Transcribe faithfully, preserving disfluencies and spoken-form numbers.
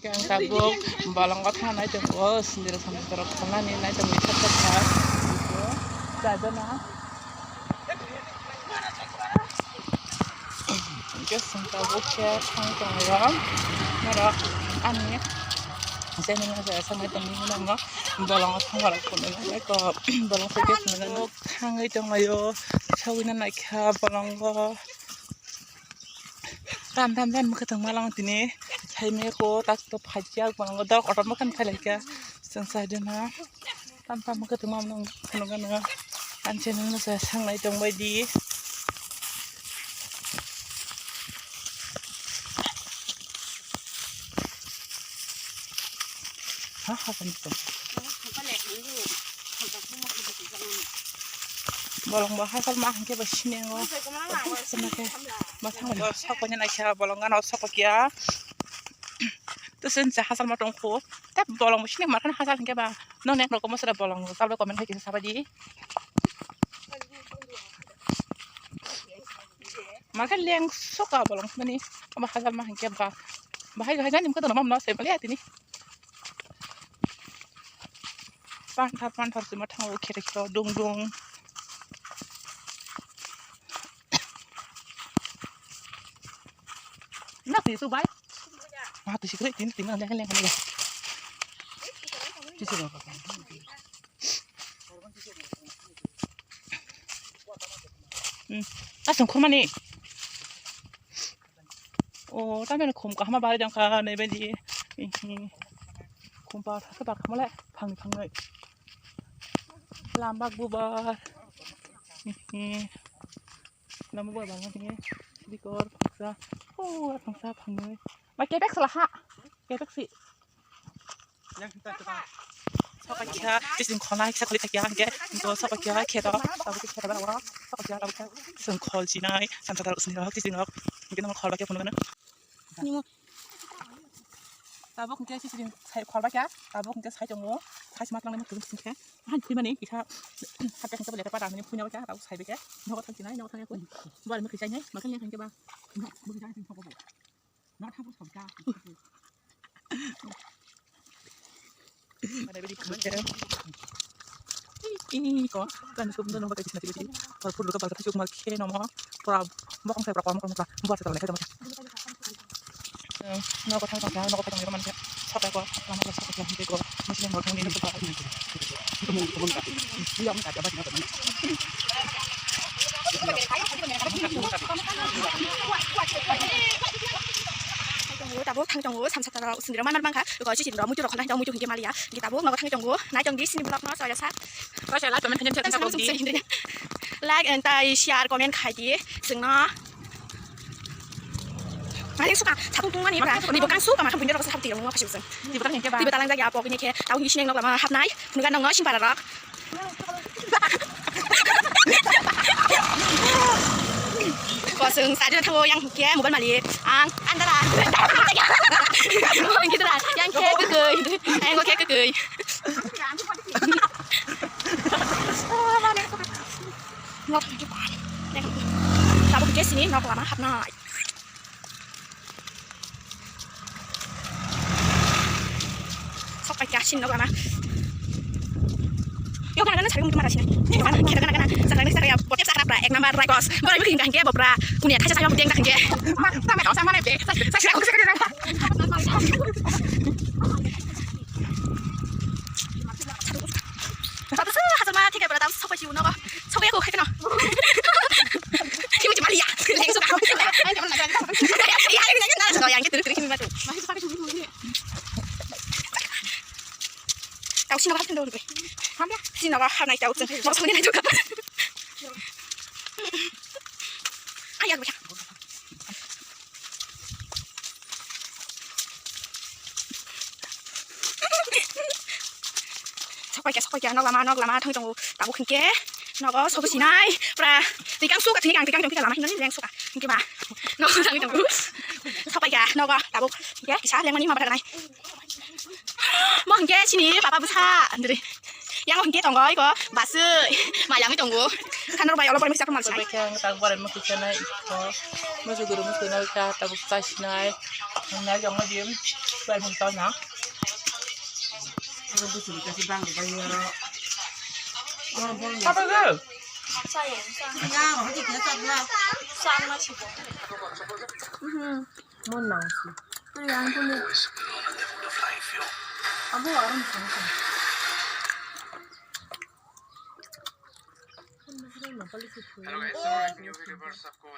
Yang tabuk bolongo thangnai tongo, sindiri samsok rok kholnani nai tongo, thap thap kha. Chajana. Hingke sing tabuk khe thang tongo. Norok ani channel no jaya sangai tongwi mano. Bolongo thangmarok phunuknai lai kok, bolong khe phunuknai. Thangwi tonglaio, sawino naikha bolongo. Tam tam tam mwkhwtwng malang tini. Thaimeko tak to phaijak bolongo dok kotor mwkhwtwng phailaikha. Chwng saidona. Tam tam mwkhwtwng mamano phunukgano. Ang channel no jaya sangnai tongbaidi. Ha, ha, kan to. Bolong bo hasal ma hingke ba sinengo. Sama ke. Masang mo sokko nyana kya bolong gana sokko kya. To sen sa hasal ma tongkho. Ta bolong bo sineng markan hasal hingke ba. No nek roko mo sara bolong. Tablo comment hai kisa sabadi. Marka leng soka bolong mani. Ama hasal ma hingke ba. Bahai bahai jani mukha to namam na se mali atini. Panthar panthar sima thango khere khere dung dung. Na twi su bai. Ma twi sikre tin tin leng leng leng. Twi su. Hmm. Asung khurmani. O, tameno khum kahama bari dong kha, naibaidi. Ihi. Khum ba thasa ba khamale, phangni phangnai. Lambak bubar. Ihi. Lambak bubar bangma tini. Dikor, phangsa. O, phangsa, phangnai. Ma kebek sala ha. Kebek si. Soka kisa, kising khol nai, kisa kholi thakya, hingke, to soka kisa kheto, tabuk kisa kheto, tabuk kisa, tabuk kisa, kising khol chinai, samsa tar usni rok, kising rok, hingke nang khol bakya phunukgana. Tabuk hingke kising sai khol bakya, tabuk hingke sai tongo, sai sima tlangnai mukung hingke, han thwimani kisa, hapya hingke bo lekha pada hingke phunukgana bakya, tabuk sai bakya, nogo thang chinai, nogo thang yakun, bo ani mukung chainai, makanya hingke ba. Iko kan sum dono bagai kisna tibidi. Pal pur duka balta suk mal khe nomo. Pura bokong sai pura kom kom pura. Buat sa lekha dama. Nogo thang thang nogo thang thang man khe. Sapai ko lama ko sapai ko hingke ko. Muslim ko thang ni ko. Tabuk thang tongo, samsa tara usni rok manmar mangkha, eko chichi rok muitu rok khonai, muitu hingke maliya, hingke tabuk nogo thang tongo, nai tongdi sini vlog no soya sa. Like and tai share comment khai di, chwngno. Nai suka, thapung tungmani bra, ni bokang suka ma thapung rok sa thap tiro mo khasuk jang. Twi bwtang hingke ba? Twi bwtang langjak ya, pokni khe, tau hingke sineng nok lama hapnai, nuga nongno sing para rok. Kosong sadina thawo yang hingke mobile mali ang andara. Hingke dara yang khe kekoi, yang khe kekoi. Nok hingke ba. Tabuk hingke sini nok lama hapnai. Sok pai kya sin nok lama. Yo kana kana sari mungkin marasina. Yo kana kana kana kana. Sakra ni sakra ya. Bote sakra pra ek number Raikos. Bora mungkin kan ke bopra. Kunia thaisa saya mungkin kan ke. Ma, sama kau sama ne be. Saya saya aku sakra. Tapi sih hasil mah tiga belas tahun sok pai sih nogo. Sok ya aku kayak no. Timu cuma lihat. Yang suka. Iya, yang gitu terus terus ini mah tuh. Tau sini apa tuh? Mana? Sini apa? Hana tahu tuh. Mau sini juga. Ayo, gue. Sok pai kya, sok pai kya, nok lama, nok lama thang tongo. Tabuk hingke nogo sobo sinai. Pra tikang suka, tini kang tikang tong kita lama hinani leng suka. Hingke ba. Nogo thang tongo. Sok pai kya, nogo tabuk hingke kisa leng mani ma bara nai. Mo hingke sini papa busa, andre. Yang hingke tongo iko basu, mayang tongo. Kanor bai olo bai misa mal sai. Tabuk bare mo kisa nai iko. Mo suguru mo suguru ka tabuk sa sinai. Nai jong mo dim. Bai mung tau na. Oro bwswk kasi bang bang yoro. Oro bol. Apa ke? Saya, saya. Ya, hadi kita sabla. Sama sih. Mhm. Mau nang sih. Tuh yang tuh nih. Abu orang sama. Hello guys, so new video first of course.